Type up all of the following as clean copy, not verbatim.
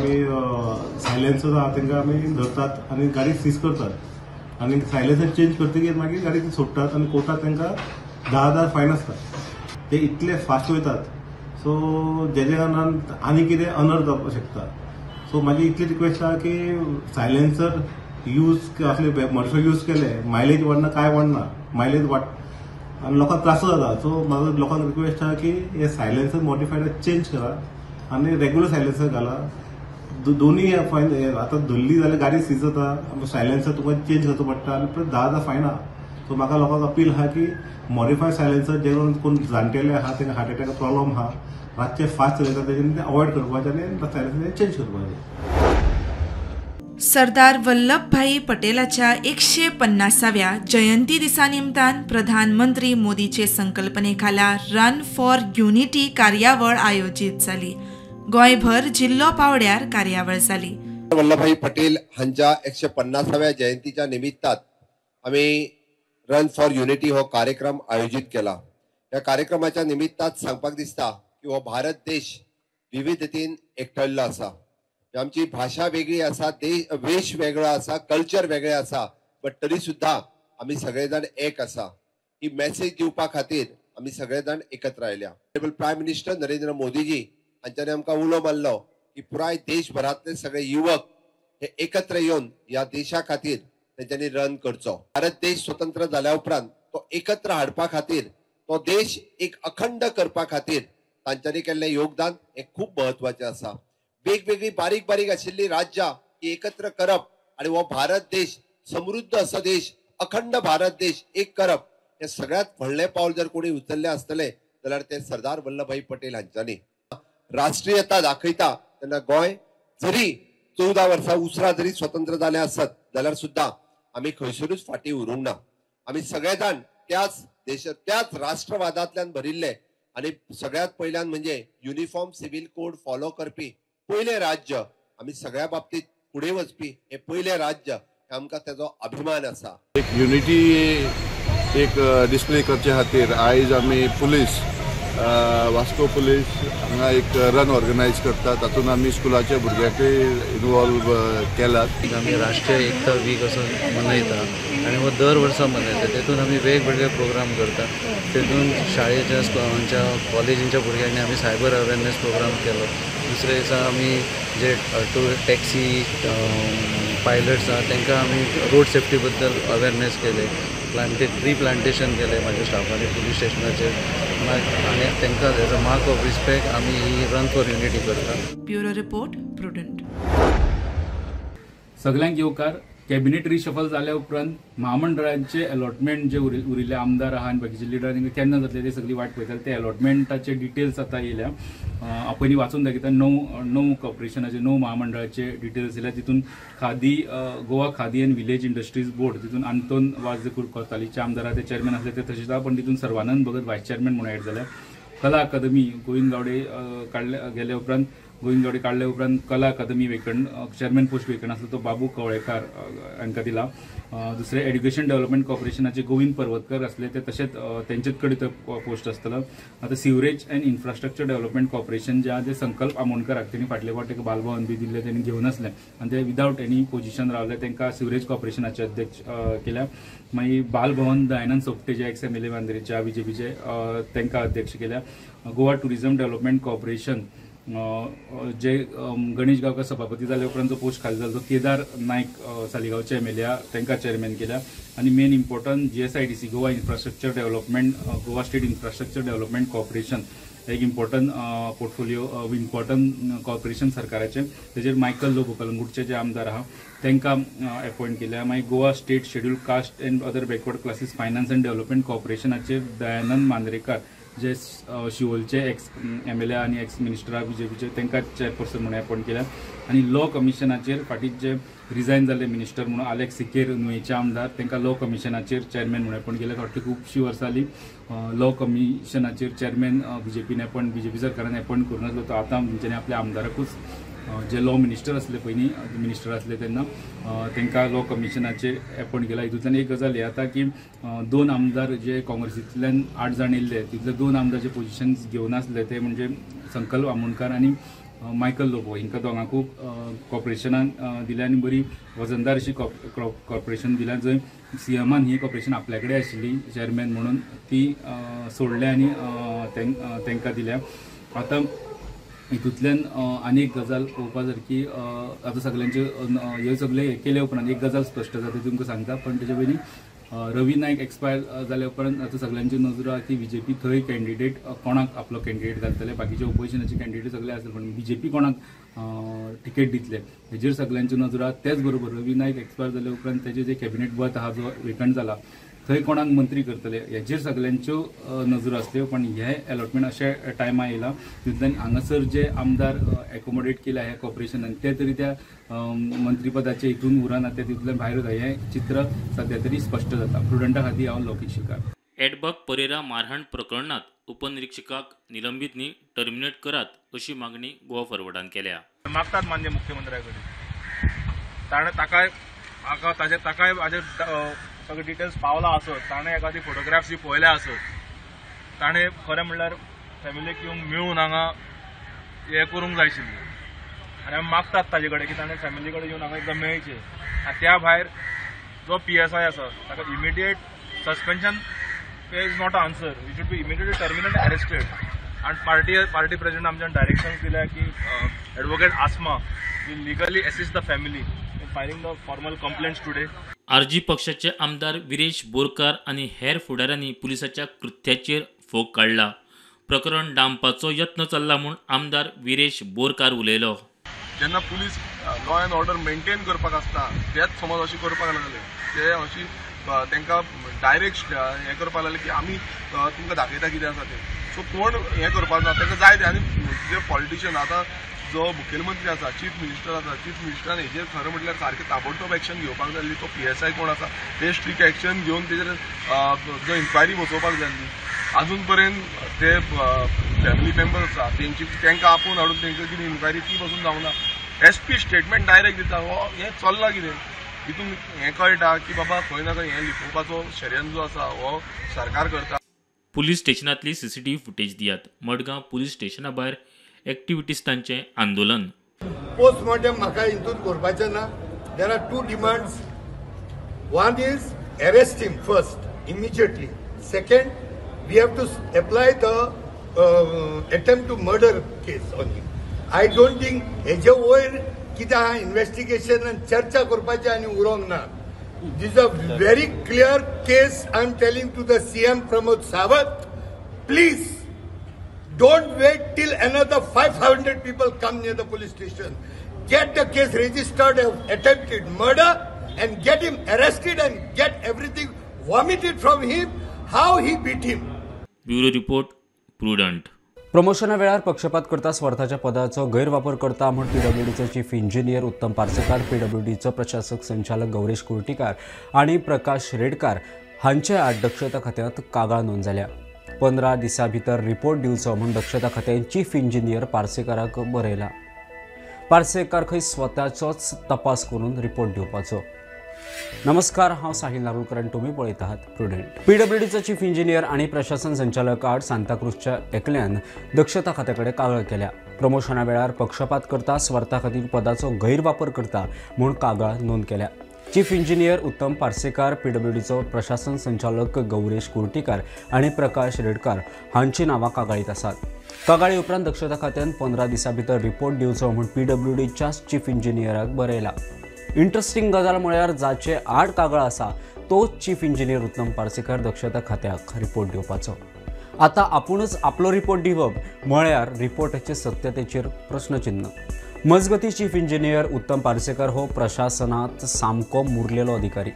आमी सायलेन्सर आहा तांकां आमी धरतात आनी गाडी सीज करतात आनी सायलेन्सर चेंज करतकीर मागीर गाडी सोडटात आनी कोर्टात तांकां 10,000 फायन आसता. ते इतले फास्ट वयतात सो जेजे कारणान आनी कितें अनर्थ जावपाक शकता. सो म्हाजी इतली रिक्वेस्ट आहा की सायलेन्सर यूज असले मॉडिफाय यूज केले मायलेज वाडना, कांय वाडना, मायलेज वाड आनी लोकांक त्रास जाता. सो म्हाजो लोकांक रिक्वेस्ट आहा की हे सायलेन्सर मॉडिफायड चेंज करा आनी रेगुलर सायलेन्सर घाला. दोनूय फायन आतां धरली जाल्यार गाडी सीज जाता, सायलेन्सर तुका चेंज करचो पडटा आनी परत 10,000 फायन आहा. सो म्हाका लोकांक अपील आहा की मॉडिफाय सायलेन्सर जे कोण जाणटेले आहा तांकां हार्ट एटॅक प्रॉब्लम आहा, रातचे फास्ट चलयता तेजें ते अवॉयड करपाचें आनी सायलेन्सर चेंज करपाचें. सरदार वल्लभभाई पटेलाच्या 150व्या जयंती दिसा निमतान प्रधानमंत्री मोदीचे संकल्पने खाला रन फॉर युनिटी कार्यावळ आयोजीत जाली. गोंयभर जिल्लो पावड्यार कार्यावळ जाली. वल्लभभाई पटेल हांच्या 150व्या जयंतीच्या निमित्तान आमी रन फॉर युनिटी हो कार्यक्रम आयोजीत केला. ह्या कार्यक्रमाच्या निमित्तान सांगपाक दिसता की हो भारत देश विविधतेन एकठांयल्लो आसा. आमची भाशा वेगळी आसा, देश वेश वेगळो आसा, कल्चर वेगळें आसा, बट तरी सुद्दां आमी सगळे जाण एक आसा. ही मॅसेज दिवपा खातीर आमी सगळे जाण एकत्र आयल्या. प्रायम मिनिस्टर नरेंद्र मोदीजी हांच्यानी आमकां उलो मारलो की पुराय देशभरांतले सगळे युवक हे एकत्र येवन ह्या देशा खातीर तेंच्यांनी रन करचो. भारत देश स्वतंत्र जाल्या उपरांत तो एकत्र हाडपा खातीर, तो देश एक अखंड करपा खातीर तांच्यांनी केल्लें योगदान हें खूब म्हत्वाचें आसा. वेगवेगळी बारीक बारीक आशिल्ली राज्यां ही एकत्र करप आनी हो भारत देश समृद्ध असो देश, अखंड भारत देश एक करप हें सगळ्यांत व्हडलें पावल जर कोणी उचल्लें आसतलें जाल्यार तें सरदार वल्लभभाई पटेल हांच्यांनी. राष्ट्रीयता दाखयता तेन्ना गोंय जरी 14 वर्सां उसरां जरी स्वतंत्र जालें आसत जाल्यार सुद्दां आमी खंयसरूच फाटीं उरूंक ना. आमी सगळे जाण त्याच देश, त्याच राष्ट्रवादांतल्यान भरिल्ले आनी सगळ्यांत पयल्यान म्हणजे युनिफॉर्म सिव्हिल कोड फॉलो करपी पयलें राज्य, आमी सगळ्या बाबतीत फुडें वचपी हें पयलें राज्य, आमकां तेजो अभिमान आसा. एक युनिटी एक डिस्प्ले करचे खातीर आयज आमी पुलीस, वास्को पुलीस हांगा एक रन ऑर्गनायज करता. तातूंत आमी स्कुलाच्या भुरग्यांकूय इनवॉल्व केलात. आमी राष्ट्रीय एकता वीक असो मनयता आनी हो दर वर्सा मनयता. तेतून आमी वेगवेगळे प्रोग्राम करता. तेतून शाळेच्या, स्कुलांच्या, कॉलेजींच्या भुरग्यांनी आमी सायबर अवेरनेस प्रोग्राम केलो. दुसरे दिसा आमी जे टॅक्सी पायलट्स आहा तांकां आमी रोड सेफ्टी बद्दल अवेरनेस केले. ट्री प्लांटेशन केलें म्हाज्या स्टाफांनी पुलीस स्टेशनाचेर आनी तांकां as a mark of respect आमी ही रन फॉर युनिटी करता. Bureau report, Prudent. सगल्यांक येवकार. कॅबिनेट रिशफल जाल्या उपरांत महामंडळांचे अलॉटमेंट जे उरिल्ले आमदार आहा आनी बाकीचे लिडर तांकां केन्ना जातले ते सगळी वाट पळयताले. ते अलॉटमेंटाचे डिटेल्स आतां येयल्या. पयलीं वाचून दाखयता. 9 कॉर्पोरेशनाचे, 9 महामंडळाचे डिटेल्स येयल्या. तितून Khadi, Goa Khadi and village industries board, तितून आंतोन वाज कुरकोतालीचे आमदार आहा ते चेअरमॅन आसले ते तशेंच आहा, पण तितून सर्वानंद भगत वायस चेअरमॅन म्हणून एड जाल्या. कला अकादमी गोविंद गावडे काडले गेल्या उपरांत, गोविंद गावडे काडल्या उपरांत Kala Akademi vacant, chairman post vacant आसलो तो बाबू कवळेकार हांकां दिला. दुसरें एड्युकेशन डेव्हलपमेंट कॉर्पोरेशनाचे गोविंद पर्वतकर आसले ते तशेंच तेंचेच कडेन तो पोस्ट आसतलो. आतां sewerage and infrastructure development corporation जे आहा ते संकल्प आमोणकराक तेणी फाटले फावट ताका बालभवन बी दिल्लें तेणी घेवन आसलें आनी ते विदावट एनी पोजिशन रावले, तांकां सिवरेज कॉर्पोरेशनाचे अध्यक्ष केल्या. मागीर बालभवन दयानंद सोपटे जे एक्स एम एल ए मांद्रेच्या बीजेपीचे तांकां अध्यक्ष केल्या. गोवा टुरिझम डेव्हलपमेंट कॉर्पोरेशन जे गणेश गांवकर सभापती जाल्या उपरांत जो पोस्ट खाली जालो तो केदार नायक सालिगांवचे एम एल ए तांकां चेअरमॅन केल्या. आनी main important GSIDC Goa infrastructure development, Goa state infrastructure development corporation एक इम्पॉर्टंट पोर्टफोलियो, इम्पॉर्टंट कॉर्पोरेशन सरकाराचें, तेजेर मायकल लोबो कलंगूटचे जे आमदार आहा तांकां एपॉयंट केल्या. मागीर Goa state schedule caste and other backward classes finance and development कॉर्पोरेशनाचेर दयानंद मांद्रेकार जे शिवोलचे एक्स एम एल ए आनी एक्स मिनिस्टर बीजेपीचे तांकां चेअरपर्सन म्हणून एपॉयंट केल्या. आनी लॉ कमिशनाचेर फाटीं जे रिजायन जाल्ले मिनिस्टर म्हणून आलेक्स सिकेर नुवेचे आमदार तांकां लॉ कमिशनाचेर चेअरमॅन म्हणून एपॉयंट केल्या. फाटली खुबशीं वर्सां जालीं लॉ कमिशनाचेर चेअरमॅन बीजेपीन एपॉयंट, बीजेपी सरकारान एपॉयंट करूं नासलो, तो आतां तेंच्यांनी आपल्या आमदाराकूच जे लॉ मिनिस्टर आसले पयलीं मिनिस्टर आसले तेन्ना तांकां लॉ कमिशनाचेर एपॉयंट केला. हितूंतल्यान एक गजाल हें जाता की 2 आमदार जे काँग्रेसींतल्यान 8 जाण येयल्ले तितले 2 आमदार जे पोजिशन्स घेवन आसले ते म्हणजे संकल्प आमोणकार आनी मायकल लोबो हिंकां दोगांकूय कॉर्पोरेशनान दिल्या आनी बरी वजनदार अशी कॉर्पोरेशन दिल्या, जंय सीएमान ही कॉर्पोरेशन आपल्या कडेन आशिल्ली चेअरमॅन म्हणून ती सोडल्या आनी तांकां दिल्या. आतां हितूंतल्यान आनी एक गजाल पळोवपा सारकी, आतां सगल्यांचे हे सगळे केले उपरांत एक गजाल स्पश्ट जाता तुमकां सांगता, पण तेजे पयलीं रवी नायक एक्सपायर जाल्या उपरांत आतां सगल्यांच्यो नजरो आहा की बीजेपी थंय कॅन्डिडेट कोणाक आपलो कॅन्डिडेट घालतले, बाकीचे ओपोजिशनाचे कॅन्डिडेट सगळे आसले पण बीजेपी कोणाक तिकेट दितले हेजेर सगल्यांच्यो नजरो आहा. तेच बरोबर रवी नायक एक्सपायर जाल्या उपरांत तेजे जे कॅबिनेट बर्थ आहा जो वेकंट जाला थंय कोणाक मंत्री करतले हेजेर सगल्यांच्यो नजरो आसल्यो. पण हे अलॉटमेंट अशे टायमार येयला तितूंतल्यान हांगासर जे आमदार एकोमोडेट केल्या ह्या कॉर्पोरेशनान ते तरी त्या मंत्रीपदाचे हितून उरना, ते तितूंतल्यान भायर वता हें चित्र सद्या तरी स्पश्ट जाता. प्रुडंटा खातीर हांव लौकीक शिकार. एडबक परेरा मारहाण प्रकरणांत उपनिरीक्षकाक निलंबीत न्ही टर्मिनेट करात अशी मागणी गोवा फॉरवर्डान केल्या. मागतात माननीय मुख्यमंत्र्या कडेन, ताणें ताकाय म्हाका ताजे ताकाय हाजेर सगळे डिटेल्स पावला आसत, ताणें एखादी फोटोग्राफ्स बी पळयल्या आसत, ताणें खरें म्हणल्यार फॅमिलीक येवन मेळून हांगा हें करूंक जाय आशिल्लें. आनी आमी मागतात ताजे कडेन की ताणें फॅमिली कडेन येवन हांगा एकदां मेळचें. आनी त्या भायर जो PSI आसा ताका immediate suspension is not a answer, you should be immediately terminate arrested. आनी पार्टी प्रेसिडेंट आमच्यान डायरेक्शन्स दिल्या की advocate Asma will legally assist the family in filing the formal complaints today. RG पक्षाचे आमदार विरेश बोरकार आनी हेर फुडाऱ्यांनी पुलिसाच्या कृत्याचेर फोग काडला. प्रकरण डांबपाचो यत्न चल्ला म्हूण आमदार विरेश बोरकार उलयलो. जेन्ना police law and order maintain करपाक आसता तेच समज अशें करपाक लागले, ते अशी तांकां डायरेक्ट हें करपाक लागले की आमी तुमकां दाखयता कितें आसा तें. सो कोण हें करपाक ना, तांकां जाय तें. आनी जे पॉलिटिशियन आतां जो मुखेलमंत्री आसा, चीफ मिनिस्टर आसा, चीफ मिनिस्टरान हेजेर खरें म्हटल्यार सारकें ताबडतोब एक्शन घेवपाक जाय. तो PSI कोण आसा ते स्ट्रिक्ट एक्शन घेवन तेजेर जो इन्क्वायरी बसोवपाक जाय. आजून पर्यंत ते फॅमिली मेंबर्स आसा तेंची तांकां आपोवन हाडून तेंकां कितें इन्क्वायरी ती बसून जावना. SP statement direct दिता, हो हें चल्लां कितें हितून हें कळटा की बाबा खंय ना खंय हें लिपोवपाचो षडयंत्र जो आसा हो सरकार करता. पुलीस स्टेशनांतली सीसीटीव्ही फुटेज दियात. मडगांव पुलीस स्टेशना भायर एक्टिविटिस्टांचें आंदोलन. पोस्टमॉर्टम म्हाका हितून करपाचें ना. There are two demands. One is arrest him first immediately. Second, we have to apply the attempt to murder case on him. I don't think हेजे वयर कितें आहा इन्वेस्टिगेशन आनी चर्चा करपाचें आनी उरोंक ना. This a very clear case. I am telling to the CM Pramod Sawant, please don't wait till another 500 people come near the police station. Get the case registered of attempted murder and get him arrested and get everything vomited from him, how he beat him. Bureau report, Prudent. प्रमोशना वेळार पक्षपात करता, स्वार्थाच्या पदाचो गैरवापर करता म्हूण पीडब्ल्यूडीचो chief engineer उत्तम पार्सेकार, पीडब्ल्यूडीचो प्रशासक संचालक गौरेश कुर्टीकार आनी प्रकाश रेडकार हांचे आड दक्षता खात्यांत कागाळ नोंद जाल्या. 15 दिसां भितर रिपोर्ट दिवचो म्हूण दक्षता खात्यान चीफ इंजिनियर पार्सेकाराक बरयला. पार्सेकार खंय स्वताचोच तपास करून रिपोर्ट दिवपाचो. नमस्कार, हांव साहिल नारुलकर आनी तुमी पळयत आहात प्रुडंट. पीडब्ल्यूडीचो चीफ इंजिनियर आनी प्रशासन संचालक आड सांताक्रूजच्या एकल्यान दक्षता खात्या कडेन कागाळ केल्या. प्रमोशना वेळार पक्षपात करता, स्वार्था खातीर पदाचो गैरवापर करता म्हूण कागाळ नोंद केल्या. चीफ इंजिनियर उत्तम पार्सेकार, पीडब्ल्यूडीचो प्रशासन संचालक गौरेश कुर्टीकार आनी प्रकाश रेडकार हांची नांवां कागाळीत आसात. कागाळी उपरांत दक्षता खात्यान 15 दिसां भितर रिपोर्ट दिवचो म्हूण पीडब्ल्यूडीच्याच चीफ इंजिनियराक बरयला. इंट्रस्टिंग गजाल म्हळ्यार जाचे आड कागाळ आसा तो चीफ इंजिनियर उत्तम पार्सेकार दक्षता खात्याक रिपोर्ट दिवपाचो. आतां आपूणच आपलो रिपोर्ट दिवप म्हळ्यार रिपोर्टाचे सत्यतेचेर प्रश्नचिन्ह. मजगती चीफ इंजिनियर उत्तम पार्सेकर हो प्रशासनात सामको मुरलेलो अधिकारी.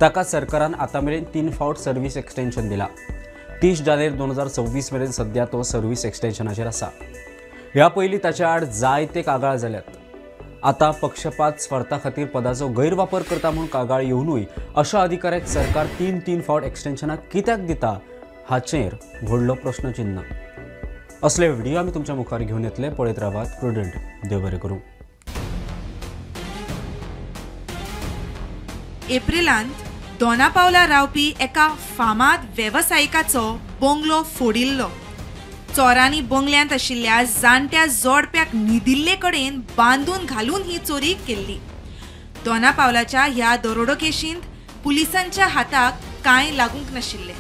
ताका सरकारान आतां मेरेन 3 फावट सर्वीस एक्सटेन्शन दिला. 30 जानेर 2026 मेरेन सद्या तो सर्वीस एक्सटेन्शनाचेर आसा. ह्या पयलीं ताच्या आड जायते कागाळ जाल्यात. आतां पक्षपात, स्वार्था खातीर पदाचो गैरवापर करता म्हूण कागाळ येवनूय अशा अधिकाऱ्याक सरकार 3-3 फावट एक्सटेन्शनाक कित्याक दिता हाचेर व्हडलो प्रश्नचिन्ह. असले व्हिडिओ आमी तुमच्या मुखार घेवन येतले. पळयत रावात प्रुडंट. देव बरें करूं. एप्रिलांत दोनापावला रावपी एका फामाद वेवसायिकाचो बंगलो फोडिल्लो. चोरांनी बंगल्यांत आशिल्ल्या जाणट्या जोडप्याक न्हिदिल्ले कडेन बांदून घालून ही चोरी केल्ली. दोना पावलाच्या ह्या दरोडो केशींत पुलिसांच्या हाताक कांय लागूंक नाशिल्लें.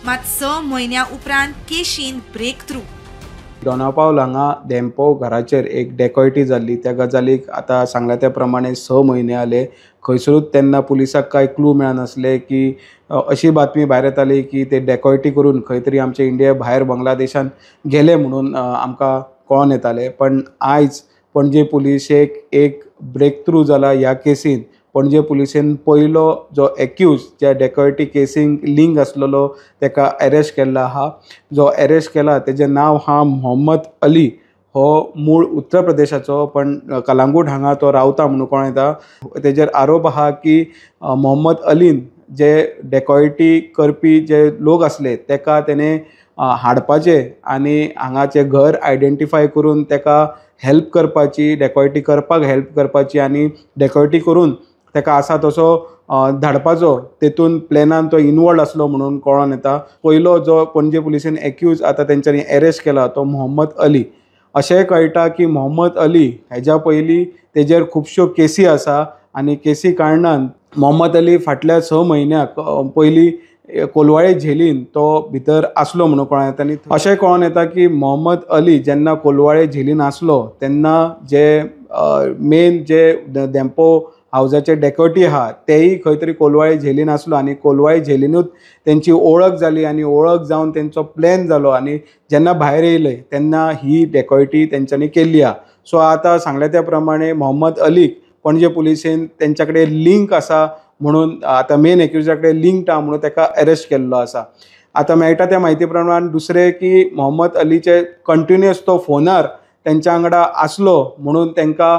मात 6 म्हयन्या उपरांत केशीन ब्रेक थ्रू. दोना पावल हांगा धेंपो घराचेर एक डेकॉयटी जाल्ली. त्या गजालीक आतां सांगल्या त्या प्रमाणे 6 म्हयने आले. खंयसरूच तेन्ना पुलिसाक कांय क्लू मेळनासले की अशी बातमी भायर येताली की ते डेकॉयटी करून खंय तरी आमच्या इंडिया भायर बांगलादेशान गेले म्हणून आमकां कळोन येतालें. पण आयज पणजे पुलिशेक एक ब्रेक थ्रू जाला ह्या केसीन. पणजे पुलिसेन पयलो जो एक्यूज ज्या डेकॉयटी केसींक लिंक आसलेलो तेका अरेस्ट केल्लो आहा. जो अरेस्ट केला तेजें नांव आहा मोहम्मद अली. हो मूळ उत्तर प्रदेशाचो पण कलांगूट हांगा तो रावता म्हणून कळोन येता. तेजेर आरोप आहा की मोहम्मद अलीन जे डेकॉयटी करपी जे लोक आसले तेका तेणें हाडपाचे आनी हांगाचें घर आयडेंटिफाय करून तेका हेल्प करपाची, डेकॉयटी करपाक हेल्प करपाची आनी डेकॉयटी करून तेका आसा तसो धाडपाचो तेतून प्लॅनान तो इनवॉल्ड आसलो म्हणून कळोन येता. पयलो जो पणजे पुलिसेन एक्यूज आतां तेंच्यांनी अरेस्ट केला तो मोहम्मद अली. अशेंय कळटा की मोहम्मद अली हेज्या पयलीं तेजेर खुबश्यो केसी आसा आनी केसी कारणान मोहम्मद अली फाटल्या 6 म्हयन्याक पयलीं कोलवाळे झेलीन तो भितर आसलो म्हणून कळोन येता. आनी अशें कळोन येता की मोहम्मद अली जेन्ना कोलवाळे झेलीन आसलो तेन्ना जे मेन जे धेंपो हावजाचे डेकॉयटी आहा तेय खंय तरी कोलवाळे झेलीन आसलो आनी कोलवाळे झेलीनूच तेंची ओळख जाली आनी ओळख जावन तेंचो प्लॅन जालो आनी जेन्ना भायर येयले तेन्ना ही डेकॉयटी तेंच्यांनी केल्ली आहा. सो आतां सांगल्या त्या प्रमाणे मोहम्मद अलीक पणजे पुलिसेन तेंच्या कडेन लिंक आसा म्हणून आतां मेन एक्युजा कडेन लिंक आहा म्हणून तेका अरेस्ट केल्लो आसा. आतां मेळटा त्या म्हायती प्रमाण दुसरें की मोहम्मद अलीचे कंटिन्युअस तो फोनार तेंच्या वांगडा आसलो म्हणून तेंकां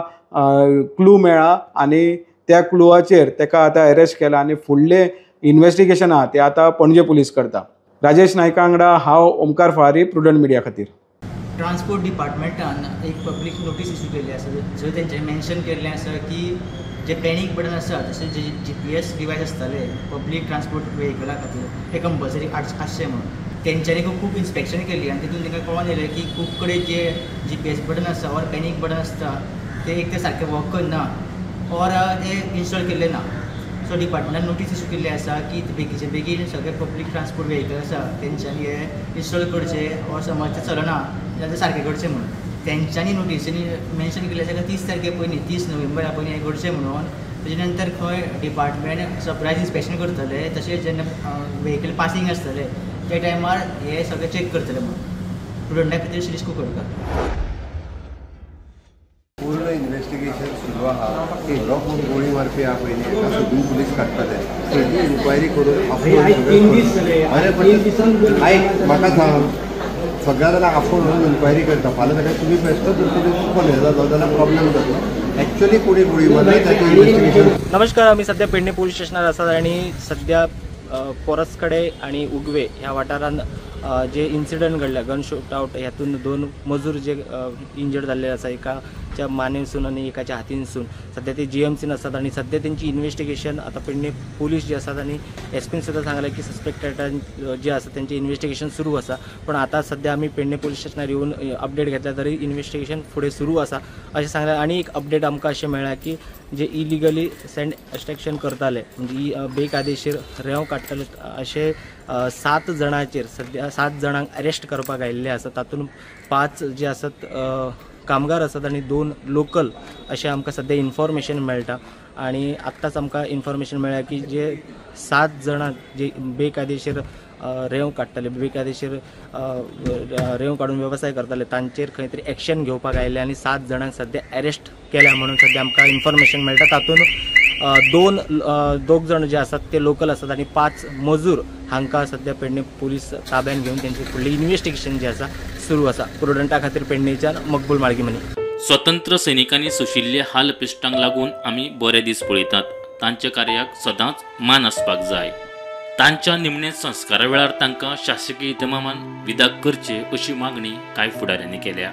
क्लू मेळ्ळा आनी त्या क्लुवाचेर तेका आतां अरेस्ट केला आनी फुडलें इन्वेस्टिगेशन आहा तें आतां पणजे पुलीस करता. राजेश नायका वांगडा हांव ओमकार फळारी, प्रुडंट मिडिया खातीर. ट्रान्सपोर्ट डिपार्टमेंटान एक पब्लीक नोटीस इशू केल्ली आसा जंय तेंच्यांनी मेन्शन केल्लें आसा की जे पॅनीक बटन आसा तशें जे GPS device आसताले पब्लीक ट्रान्सपोर्ट वेहिकला खातीर ते कंपल्सरी आसचे म्हणून. तेंच्यांनी खूब इन्स्पेक्शन केली आनी तितून तांकां कळोन येयलें की खूब कडेन जे GPS button आसा ऑर पॅनीक बटन आसता ते एक तर सारकें वर्क करना ऑर ते इन्स्टॉल केल्ले ना. सो डिपार्टमेंटान नोटीस इशू केल्ली आसा की बेगीचे बेगीन सगळे पब्लीक ट्रान्सपोर्ट वेहिकल आसा तेंच्यांनी हे इन्स्टॉल करचे ऑर समज ते चलना जाल्यार ते सारकें करचें म्हणून. तेंच्यांनी नोटिसींनी मेन्शन केल्लें आसा की 30 तारखे पयलीं 30 नोव्हेंबरा पयलीं हें करचें म्हणून. तेजे नंतर खंय डिपार्टमेंट सरप्रायज इन्स्पेक्शन करतले तशें जेन्ना वेहिकल पासींग आसतलें त्या टायमार हे सगळें चॅक करतले म्हणून. प्रुडंटा खातीर शिरीष कुंकळकर. पूर्ण इन्वेस्टिगेशन सुरू आहा. खरो कोण गोळी मारपी आहा पयलीं हेका सोदून पुलीस काडटले. सगळी इन्क्वायरी करून आपोवन आयक म्हाका सांग, सगळ्या जाणांक आपोवन व्हरून इन्क्वायरी करता. फाल्यां सकाळी तुमी बेश्टोच जर तुमी पळयता जाल्यार प्रॉब्लेम जातलो. एक्चुअली कोणी गोळी मारली ताचें इन्वेस्टिगेशन. नमस्कार, आमी सध्या पेडणे पोलीस स्टेशनार आसात आनी सध्या पोरसकडे आनी उगवे ह्या वाठारांत जे इन्सिडंट घडल्या गन शूट आवट ह्यातून 2 मजूर जे इंजर्ड जाल्ले आसा, एकाच्या मानेसून आनी एकाच्या हातीनसून. सध्या ते GMCन आसात आनी सध्या तेंची इन्वेस्टिगेशन आतां पेडणे पोलीस जे आसात आनी एसपीन सुद्दां सांगलें की सस्पेक्टेडान जे आसा तेंचें इन्वेस्टिगेशन सुरू आसा. पण आतां सध्या आमी पेडणे पोलीस स्टेशनार येवन अपडेट घेतल्या तरी इन्वेस्टिगेशन फुडें सुरू आसा अशें सांगलें. आनी एक अपडेट आमकां अशें मेळ्ळां की जे इलिगली सँड एक्स्ट्रेक्शन करताले म्हणजे बेकायदेशीर रेंव काडटाले अशे 7 जाणांचेर सध्या 7 जाणांक अरेस्ट करपाक आयिल्ले आसा. तातूंत 5 जे आसात कामगार आसात आनी 2 लोकल अशें आमकां सध्या इन्फॉर्मेशन मेळटा. आनी आत्ताच आमकां इन्फॉर्मेशन मेळ्ळ्या की जे 7 जाणां जे बेकायदेशीर रेंव काडटाले, बेकायदेशीर रेंव काडून वेवसाय करताले तांचेर खंय तरी एक्शन घेवपाक आयिल्ले आनी 7 जाणांक सध्या अरेस्ट केल्या म्हणून सध्या आमकां इन्फॉर्मेशन मेळटा. तातूंत 2 जाण जे आसात ते लोकल आसात आनी 5 मजूर हांकां सध्या पेडणे पोलीस ताब्यान घेवन तेंचे फुडलें इन्वेस्टिगेशन जें आसा सुरू आसा. प्रुडंटा खातीर पेडणेच्यान मकबूल माळगीमनी. स्वतंत्र सैनिकांनी सोशिल्ले हाल अपेश्टांक लागून आमी बरे दीस पळयतात. तांच्या कार्याक सदांच मान आसपाक जाय. तांच्या निमणे संस्कारा वेळार तांकां शासकीय इतमामान विदा करचे अशी मागणी कांय फुडाऱ्यांनी केल्या.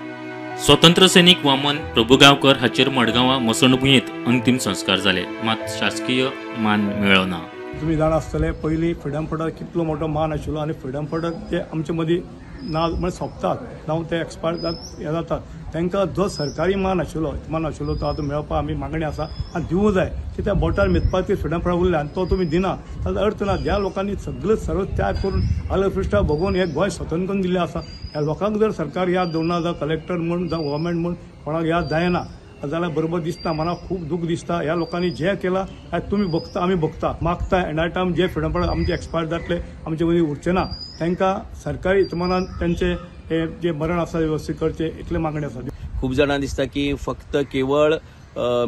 स्वतंत्र सैनिक वामन प्रभुगांवकर हाचेर मडगांवां मसणभुंयेंत अंतीम संस्कार जाले, मात शासकीय मान मेळ्ळो ना. तुमी जाणा आसतले पयलीं फ्रिडम फायटर कितलो मोठो मान आशिल्लो आनी फ्रिडम फायटर ते आमचे मदीं ना म्हणजे सोंपतात जावं ते एक्सपायर हे जातात. तांकां जो सरकारी मान आशिल्लो तो आतां मेळपाक आमी मागणी आसा आनी दिवूं जाय. की त्या बोटार मेजपाक ती फ्रिडम फायटर उरल्या आनी तो तुमी दिना ताचो अर्थ ना. ज्या लोकांनी सगळें सर्व त्याग करून आलपृश्टा भोगून हे गोंय स्वतंत्र करून दिल्लें आसा, ह्या लोकांक जर सरकार याद दवरना, जावं कलेक्टर म्हूण जावं गव्हर्मेंट म्हूण कोणाक याद जायना जाल्यार बरोबर दिसता. मनाक खूब दूख दिसता. ह्या लोकांनी जें केलां तुमी भोगता, आमी भोगता. मागता एन्डायटाम जे फ्रिडम फायटर आमचे एक्सपायर जातले, आमचे मदीं उरचे ना, तांकां सरकारी इतमानान तांचे हे जे मरण आसा वेवस्थीत करचें इतलें मागणी आसा. खूब जाणां दिसता की फक्त केवळ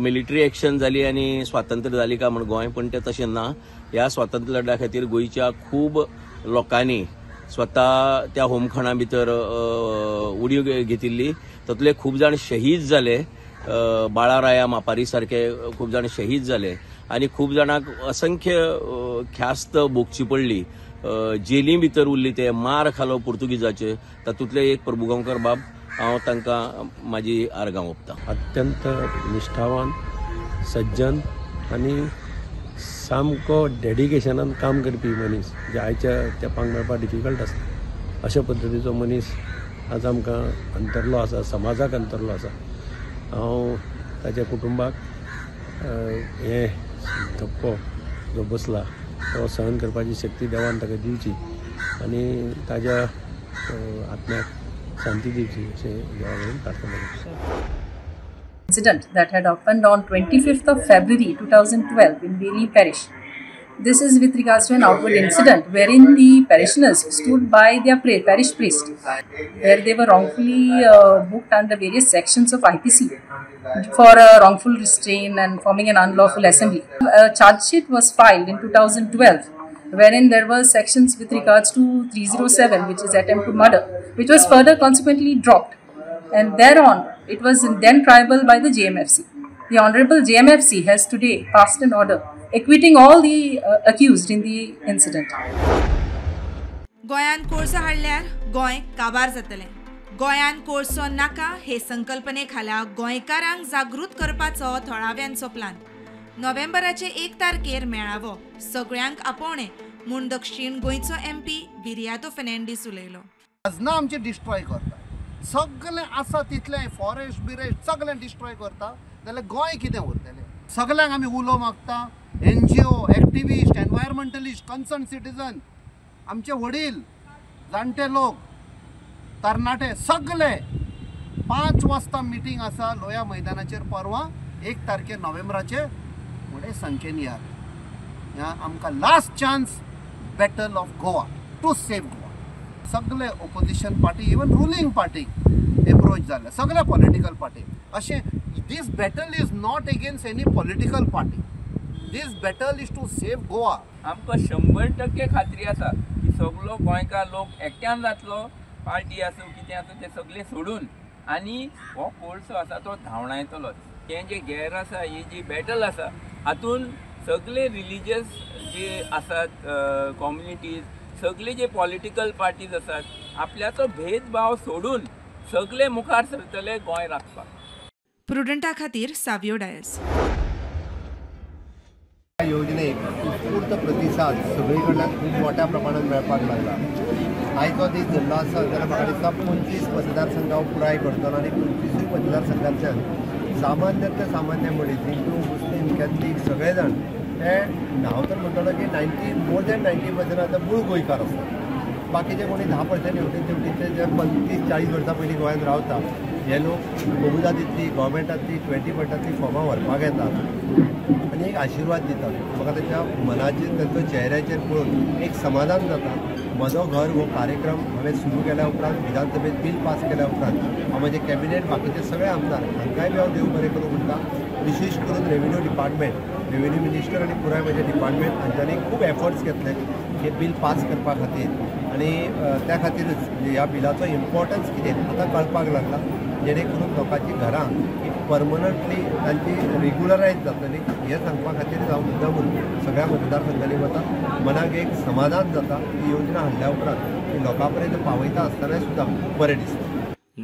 मिलिटरी एक्शन जाली आनी स्वातंत्र्य जाली काय म्हण गोंय, पण तें तशें ना. ह्या स्वातंत्र्य लढ्या खातीर गोंयच्या खूब लोकांनी स्वता त्या होमखणा भितर उडी घेतिल्ली. तातूंतले खूब जाण शहीद जाले. बाळाराया मापारी सारखे खूब जाण शहीद जाले आनी खूब जाणांक असंख्य ख्यास्त भोगची पडली. जेली भितर उरली, ते मार खालो पुर्तुगीजाचे. तातूंतले एक प्रभुगांवकर बाब, हांव तांकां म्हाजी आर्गां ओंपता. अत्यंत निश्ठावान, सज्जन आनी सामको डेडिकेशनान काम करपी मनीस, जे आयच्या तेंपाक मेळपाक डिफिकल्ट आसता अशा पद्दतीचो मनीस आज आमकां अंतरलो आसा, समाजाक अंतरलो आसा. हांव ताच्या कुटुंबाक हे धक्को जो बसला तो सहन करपाची शक्ती देवान ताका दिवची आनी ताज्या आत्म्याक शांती दिवची अशें देवा कडेन प्रार्थना करता. Incident that had happened on 25th of February 2012 in Bailey Parish. This is with regards to an outward incident wherein the parishioners stood by their parish priest, where they were wrongfully booked under various sections of IPC for a wrongful restraint and forming an unlawful assembly. A charge sheet was filed in 2012, wherein there were sections with regards to 307, which is attempt to murder, which was further consequently dropped. And thereon, it was then triable by the JMFC. The Honorable JMFC has today passed an order acquitting all the accused in the incident. गोंयांत कोळसो हाडल्यार गोंय काबार जातलें. गोंयांत कोळसो नाका हे संकल्पने खाला गोंयकारांक जागृत करपाचो थळाव्यांचो प्लान. नोव्हेंबराचे 1 तारखेर मेळावो, सगळ्यांक आपोवणें म्हूण दक्षिण गोंयचो MP Viriato Fernandes उलयलो. खाजनां आमची डिस्ट्रॉय करता, सगळें आसा तितलें फॉरेस्ट बिरेस्ट सगळें डिस्ट्रॉय करता, जाल्यार गोंय कितें उरतलें? सगळ्यांक आमी उलो मागता, NGO, activist, environmentalist, concern citizen, आमचे वडील, जाणटे लोक, तरणाटे, सगळे 5 वाजता मिटींग आसा लोया मैदानाचेर परवां 1 तारखेर नोव्हेंबराचेर. व्हडे संख्येन यात. ह्या आमकां last chance battle of Goa to save Goa. सगळे opposition party, even ruling party approach जाले, सगळे पॉलिटिकल पार्टी. अशें this battle is not against any political party, this battle is to save Goa. आमकां 100% खात्री आसा की सगलो गोंयकार लोक एकट्यान जातलो, पार्टी आसूं कितें आसूं तें सगळें सोडून, आनी हो कोळसो आसा तो धांवडायतलोच. हें जें गेर आसा, ही जी बॅटल आसा, हातून सगळे रिलिजियस जे आसात कम्युनिटीज, सगळे जे पॉलिटिकल पार्टीज आसात, आपल्याचो भेदभाव सोडून सगळे मुखार सरतले गोंय राखपाक. प्रुडंटा खातीर सावियो डायस. योजनेक उत्स्फूर्त प्रतिसाद सगळे कडल्यान खूब मोठ्या प्रमाणात मेळपाक लागला. आयचो दीस धरलो आसा जाल्यार म्हाका दिसता 25 मतदारसंघ हांव पुराय करतलो आनी 25 मतदारसंघांतल्यान सामान्य ते सामान्य मनीस, हिंदू, मुस्लीम, कॅथलीक सगळे जाण हे हांव तर म्हणटलो की मोर दॅन 90% आतां मूळ गोंयकार आसतात. बाकीचे कोणी 10% हेवटेन तेवटेनचे जे 35-40 वर्सां पयलीं गोंयांत रावता हे लोक कोमुदादींतली, गव्हर्मेंटांतली, 20% फॉर्मां व्हरपाक येतात आनी एक आशिर्वाद दितात. म्हाका ताच्या मनाचेर, तांच्या चेहऱ्याचेर पळोवन एक समाधान जाता. म्हजो घर हो कार्यक्रम हांवें सुरू केल्या उपरांत, विधानसभेत बील पास केल्या उपरांत हांव म्हजें कॅबिनेट, बाकीचे सगळे आमदार हांकांय बी हांव देव बरें करूं म्हणटा. विशेष करून रेव्हेन्यू डिपार्टमेंट, रेव्हेन्यू मिनिस्टर आनी पुराय म्हजें डिपार्टमेंट हांच्यांनी खूब एफर्ट्स घेतले हे बील पास करपा खातीर आनी त्या खातीरच ह्या बिलाचो इम्पॉर्टन्स कितें आतां कळपाक लागला, जेणे करून लोकांची घरां ही परमनंटली तांची रेग्युलरायज जातली हें सांगपा खातीर हांव मुद्दामून सगळ्या मतदारसंघांनी वता. मनाक एक समाधान जाता ही योजना हाडल्या उपरांत ती लोकां पर्यंत पावयता आसतना सुद्दां बरें दिसता.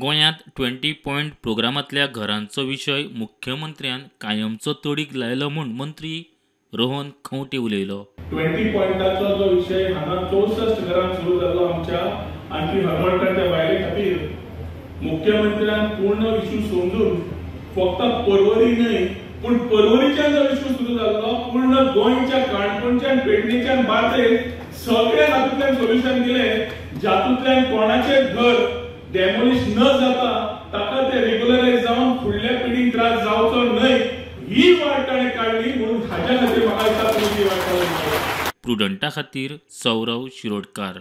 गोंयांत 20 पॉयंट प्रोग्रामांतल्या घरांचो विशय मुख्यमंत्र्यान कायमचो तडीक लायलो म्हूण मंत्री रोहन खंवटे उलयलो. 20 पॉयंटाचो जो विशय हांगा 64 घरां सुरू जाल्लो आमच्या आणखी हरमलकाच्या बायले खातीर मुख्यमंत्र्यान पूर्ण इशू समजून फक्त पर्वरी न्हय पूण पर्वरीच्यान जो इशू सुरू जाल्लो पूर्ण गोंयच्या काणकोणच्यान पेडणेच्यान बार्देस सगळे हातूंतल्यान सोल्युशन दिलें, जातूंतल्यान कोणाचें घर डेमोलिश न जाता ताका ते रेग्युलरायज जावन फुडल्या पिढीक त्रास जावचो न्हय ही वाट ताणें काडली. म्हणून हाज्या खातीर म्हाका दिसता तुमी ती वाट काडली. प्रुडंटा खातीर सौरव शिरोडकार.